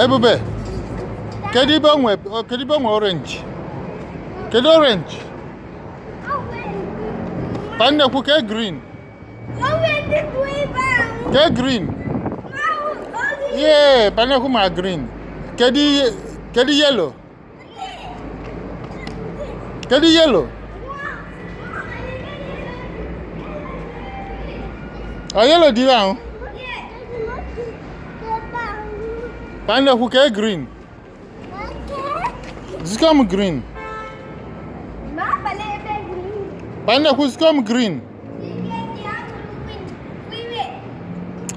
Ebube, kedu ibe o nwe, kedu ibe o nwe orange? Kedu orange? Pa nnekwu ke green. Ke green. Yeah, pa nnekwu ma green. Kedu kedu yellow? Kedu yellow? Ọ yellow dị ahụ? Pa nnekwu ke green. Zikọ m green. Pa nnekwu zikọ m green.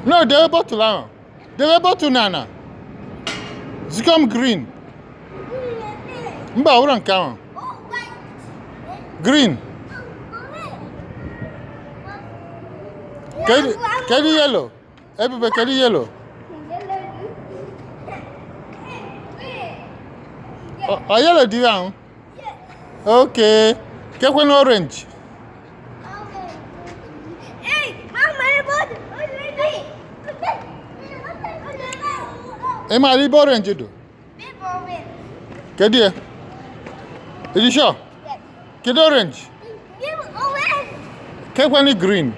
No, debe bottle ahụ. Debe bottle n'ala. Zikọ m green. Mba, ọ bụrụ nke ahụ. Green. Kedu kedu yellow? Ebube, kedu yellow? Ọ yellow dị ahụ? Okay. Kekwe na orange. Ị maara ibe orange dị? Kedu ya? Ị dị sure? Kedu orange? Kekwe green.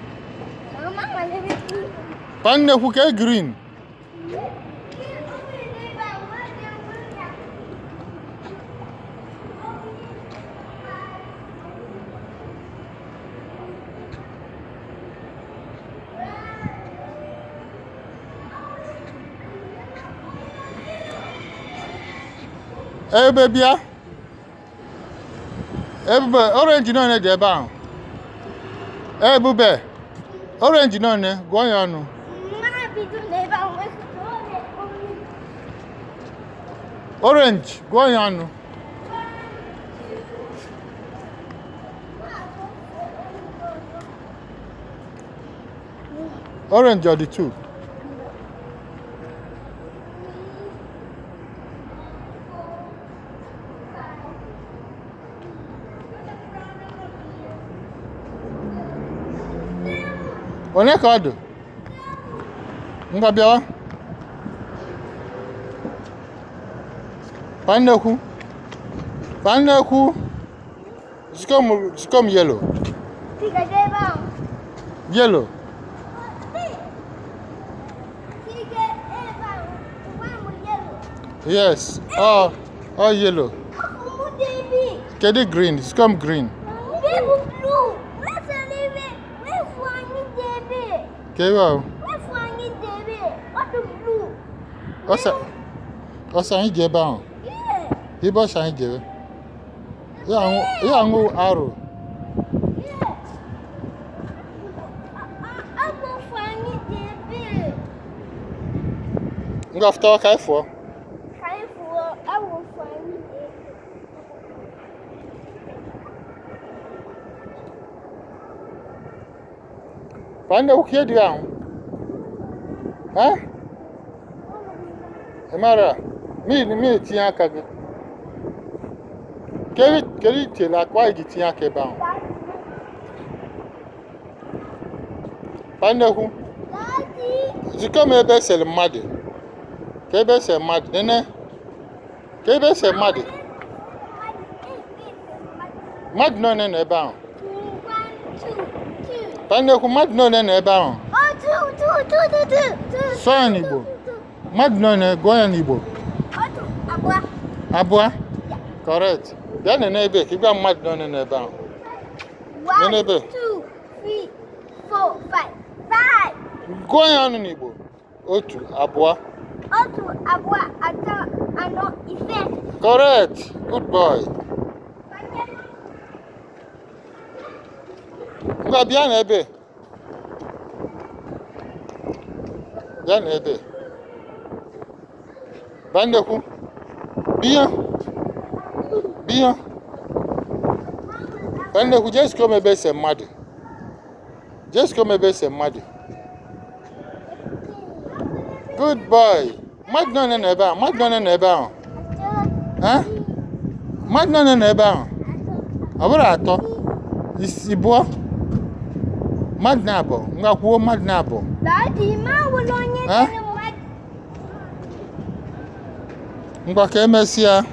Pa nnekwu ke green. Ebe bịa. Ebube, orange nọ dị ebe ahụ. Ebube, orange nọ gụọ ya ọnụ. Orange, gụọ ya ọnụ. Orange ọ dị 2? Onye ka ọ dị? Ngwa bịawa. Pa nnekwu. Pa nnekwu. Zikọ m yellow. Yellow. Yes. Oh, oh yellow. Kedu green? Zikọ m green. Ka ebe ahụ. Ọsọ anyị ji ebe ahụ. Ibe ọsọ anyị jere. Ya aṅụ arụ. Ngwa fụtawa ka anyị fụọ. Pa nnekwu ka dị ahụ. Ha? Ị mara? Mmiri mmiri tinye aka gị. Kedu kedu itiela aka why gị tinye aka ebe ahụ? Pa nnekwu. Zikọ m ebe esere mmadụ. Ka ebe esere mmadụ. Nene. Ka ebe esere mmadụ. Mmadụ nọ nọ ebe ahụ. Pa nnekwu mmadụ nọ nọ ebe ahụ. Sụọ ya n'Igbo. Mmadụ nọ nọ gụọ ya n'Igbo. Abụọ. Correct. Bịa nene ebe ka ị gwa mmadụ nọ nọ ebe ahụ. Nene ebe. 1, 2, 3, 4, 5, 5. Gụọ ya ọnụ n'Igbo. Otu, abụọ. 1, 2, 3, 4, 5. Correct. Good boy. Ngwa bịa n'ebe. Bịa n'ebe. Ba nnekwu. Bịa. Bịa. Ba nnekwu jee zikọ m ebe ese mmadụ. Jee zikọ m ebe ese mmadụ. Good boy. Mmadụ nọ nọ ebe ahụ. Mmadụ nọ nọ ebe ahụ. Ha? Mmadụ nọ nọ ebe ahụ. Ọ bụrụ atọ. Isi bụọ. Mmadụ na-abụ. Ngwa kwuo mmadụ na-abụ. Daddy, ma wụrụ onye Ha? tere mmadụ. Ngwa, ka emesịa.